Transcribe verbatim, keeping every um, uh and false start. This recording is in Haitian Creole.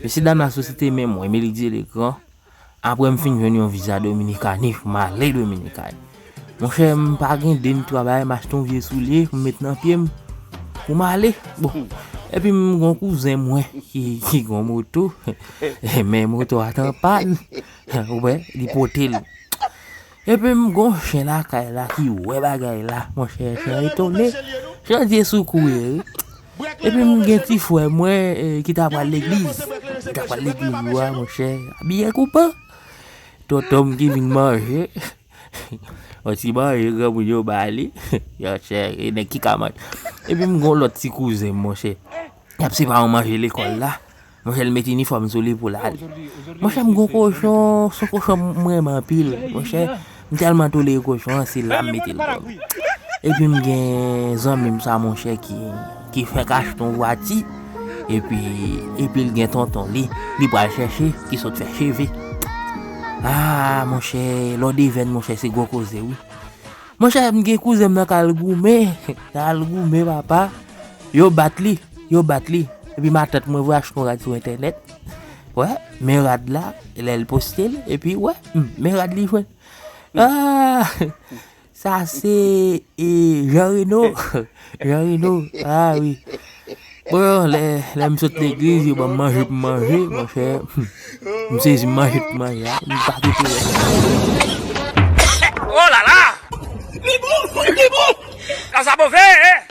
Mesye dam la sou site menm, mwen, Melidye Legrand. Apre m fin jwenn yon viza Dominikani pou m ale Dominikani. Monchè, m pa gen de m twa bagay, m achte yon vye soulye pou m met nan pye m pou m ale. Bon, epi m gon kouzen mwen ki, ki gon moto. Men moto a t an pàn. Ou wè, li pote l. Epi m gon chen lakay la ki wè bagay la. Monchè, chen etone. Chen di sou kou ye, wi. Epi m gen ti frè mwen, eh, ki ta pral legliz. Li ta pral legliz yo a, monchè. Abiye koupe. Tonton m ki vin manje. Yon ti manje granmoun yo ba li. Monchè, e nèg ki ka manje. Epi m gon lòt ti kouzen m, monchè. Y ap separe yon manje lekòl la. Monchè, l met inifòm sou li pou l ale. Monchè, m gon kochon, se yon kochon m renmen anpil. Monchè, m tèlman tolere kochon an, se la m mete l kòm. Epi m gen zanmi m sa, monchè, ki, ki fèk achte yon vwati. Epi, epi l gen tonton li, li pral chèche, ki sot fè cheve. Ah, monchè, lè w devèn, monchè, se gwo koze, wi. Monchè, m gen kouzen m nan k al goumen. K al goumen, papa. Yo bat li, yo bat li. Epi matant mwen voye achte yon rad sou entènèt. Wè, men rad la, lè l poste l, epi wè, hmm, men rad li jwenn. Ah, sa se, e, Jean Reno. Jean Reno, ah wi. Bon, lè, lè m sot legliz, yo ban m manje pou m manje, monchè. M sezi, m manje tout manje a, m pa kite rès. Oh la la! Li bon, li bon! Sa, sa move, eh!